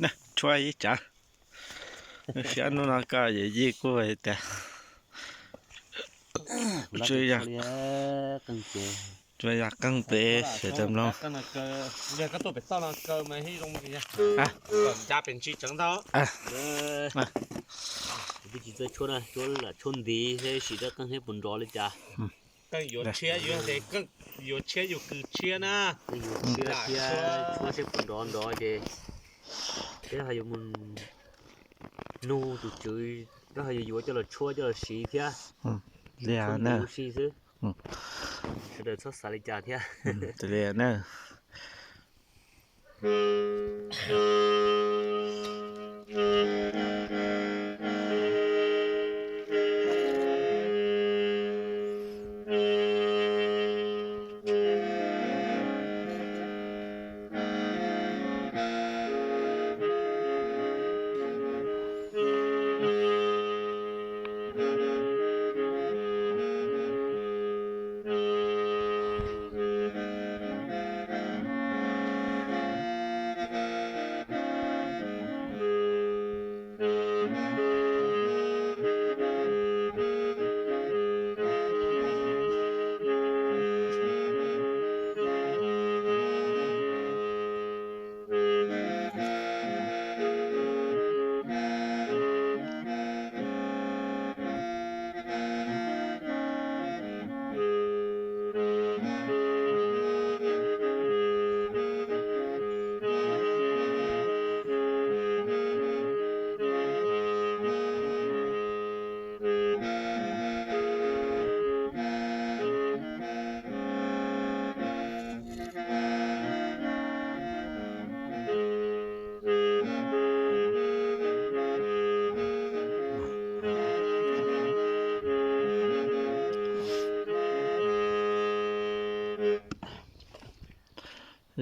Na, tshuab ib tsav. Siab hnub no koj yawm yij kuj tias tshuab yog, tshuab yog qeej pem sawv daws mloog. Peb tsis txawj tshuab na, tshuab lam tshuab ntiv seb sim rab qeej seb puas nrov li cas. Yuav tshiab, yuav tshiab yus kws tshiab na. Yuav tshiab thiab tshuab seb puas nrov nrov ces peb ho yuav mus nug tus tswv, peb ho yuav yuav coj los tshuab coj los siv thiab. Li ntawd na. Tshuab ntiv ua si xwb. Sawv daws txhob xav li cas thiab. Li na.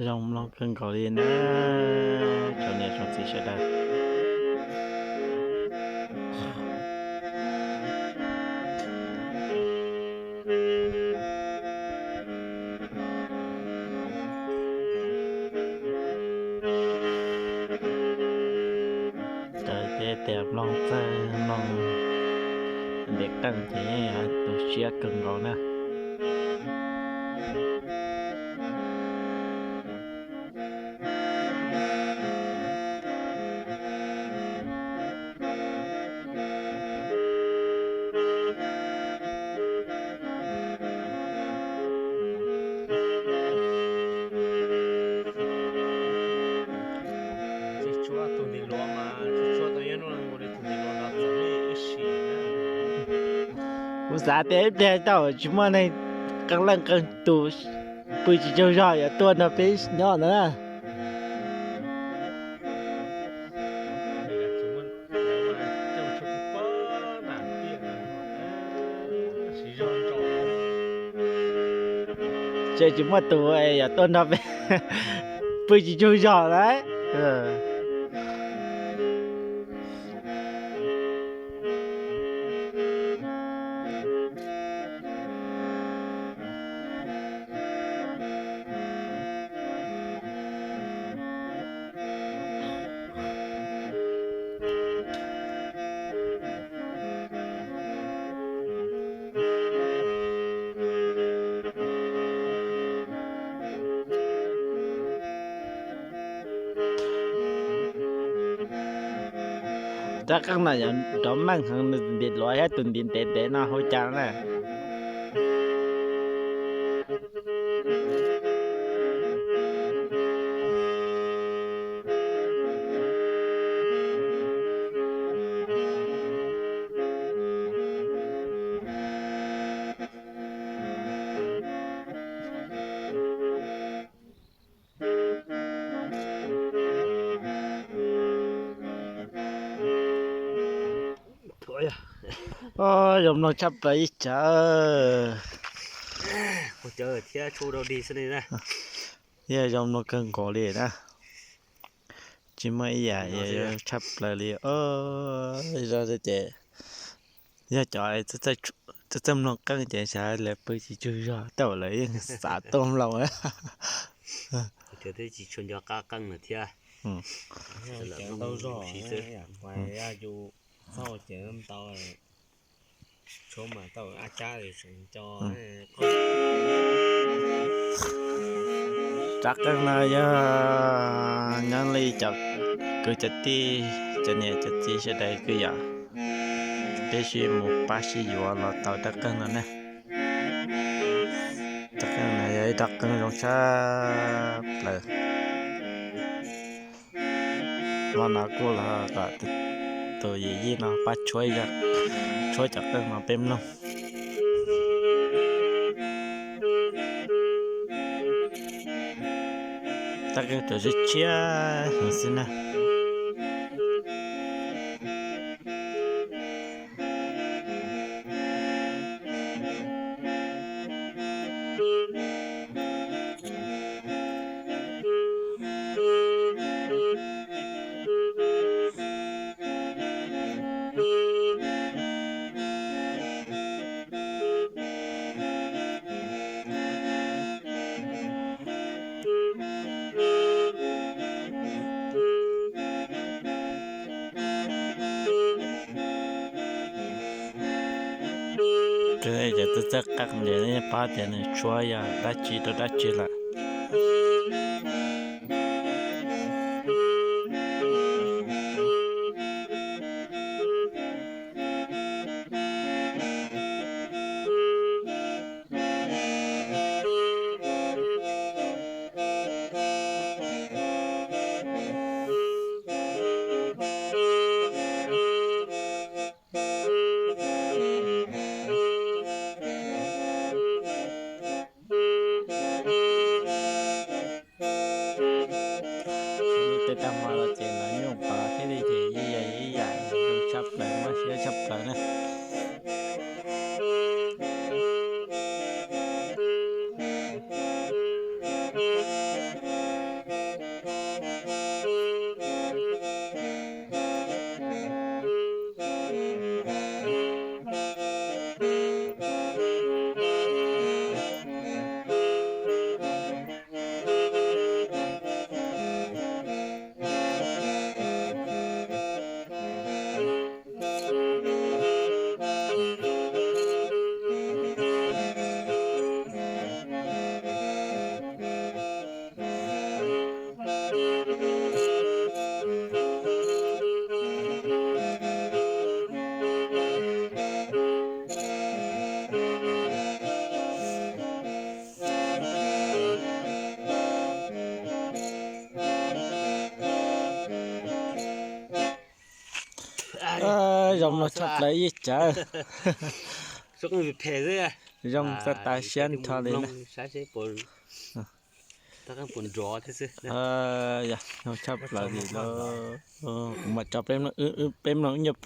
Zoo mloog kawg nkaus li na, tsoom niam tsoom txiv sawv daws. Ces tias mloog txawj mloog ntiv qeej ces tu siab kawg nkaus na. Kuv xav tias ib pliag tau tsis muaj neeg qee leej qee tus pw tsis tsaug zog yuav tuaj nrog peb nyob ntawd na. Tsis muaj tus yuav tuaj nrog peb pw tsis tsaug zog lawm. Rab qeej no yog nrov meej heev, nws ntiv luav thiab tus ntiv ntev ntev no hu cas na. Zoo mloog tshaj plaws ib tsav. Thiab tshuab dau dig xwb li na. Yog zoo mloog kawg nkaus li na. Tsis muaj ib yam tshaj plaws li. Zoo ces yog cov txawj mloog qeej ces xav lawv pw tsis tsaug zog, tej zaum lawv yeej xav tuaj mloog. Ces twb tsis tshua nco qab qeej lawm thiab. Ntau zog xwb. Txauj ces ntau, tshuav mas tau ab cab li tseem nco. Rab qeej no yog nyob li cov kwv cov tij, cov niam cov txiv sawv daws kwv yom, peb sib mus pab sib yuav los tau rab qeej no ne. Rab qeej no yog ib rab qeej zoo tshaj plaws. Hmo no kuj los kom tus yawm yij no pab tshuab, tshuab cov qeej no peb mloog. Rab qeej tsuas tshiab tshiab heev xwb na. Ces twb txawj qeej ces pab tias nws tshuab yog dab tsi rau dab tsi lawm. Tej tag hmo los ces nov nyuj pov thiab li ces ib yam ib yam zoo tshaj plaws, mob siab tshaj plaws na. Zoo no tshaj plaws ib cawv. Zoo txog tas siab nrho li na. Yog, zoo tshaj plaws li los. Kuv mam tso peb mloog ib nyuag pliag.